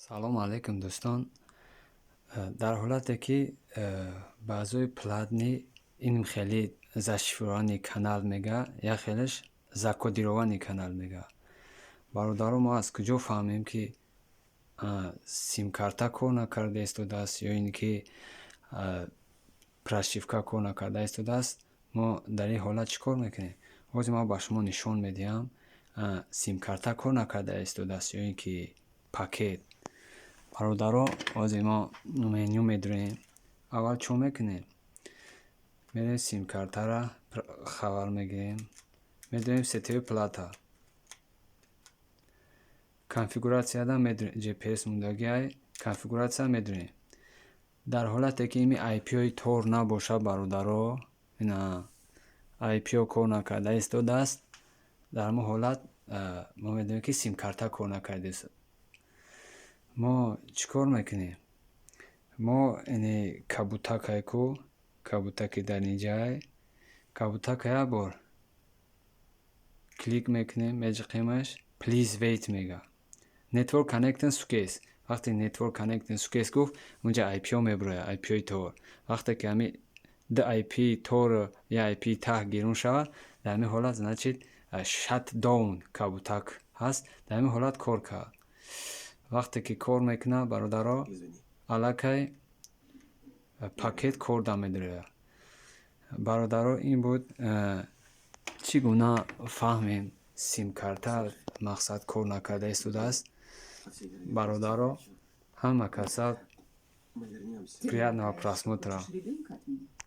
Салому алайкум, дӯстон. Дар ҳолате ки баъзои платный ин хеле зашифрованный канал мега, як хелеш закодированный канал мега. Бародаро, мо аз куҷо фаҳмем, ки симкарта кор накарда истодааст ё ин ки прошивка кор накарда истодааст? Мо дар ин ҳолат чӣ кор мекунем? Ҳозир ман ба шумо нишон медиҳам, симкарта кор накарда истодааст ё ин ки пакет. Бародаро, ҳозир мо меню медурем. Аввал чӣ мекунем? Мерем, симкартаро хабар мегирем, медурем сетевой плата, конфигуратсияда GPS мондагиай, конфигуратсия медурем. Дар ҳолате ки ими IP-ҳои тор набошад, бародаро, ина IP-ҳо кор накарда истодааст, дар ҳамон ҳолат мо медонем, ки симкарта кор накарда. Мо чӣ кор мекунем? Мо ини кабутакай ку, кабутаки дар инҷай, кабутака як бор клик мекунем, меҷиқемаш, "Please wait" мега, network connecting success. Вақте network connecting success гуфт, унҷа IP-ҳо мебурояд, IP-ҳои тор. Вақте ки ҳами ду IP тор, як IP таҳ гирун шавад, дар ҳамин ҳолат, значит, shut down кабутак ҳаст. Дар ҳамин ҳолат кор кард. Вақте ки кор мекунад, бародаро, аллакай пакет кор дамедирояд. Бародаро, ин буд, чӣ гуна фаҳмем, симкарта мақсад кор накарда истодааст. Бародаро, ҳама каса приятного просмотра. Ребенка от меня.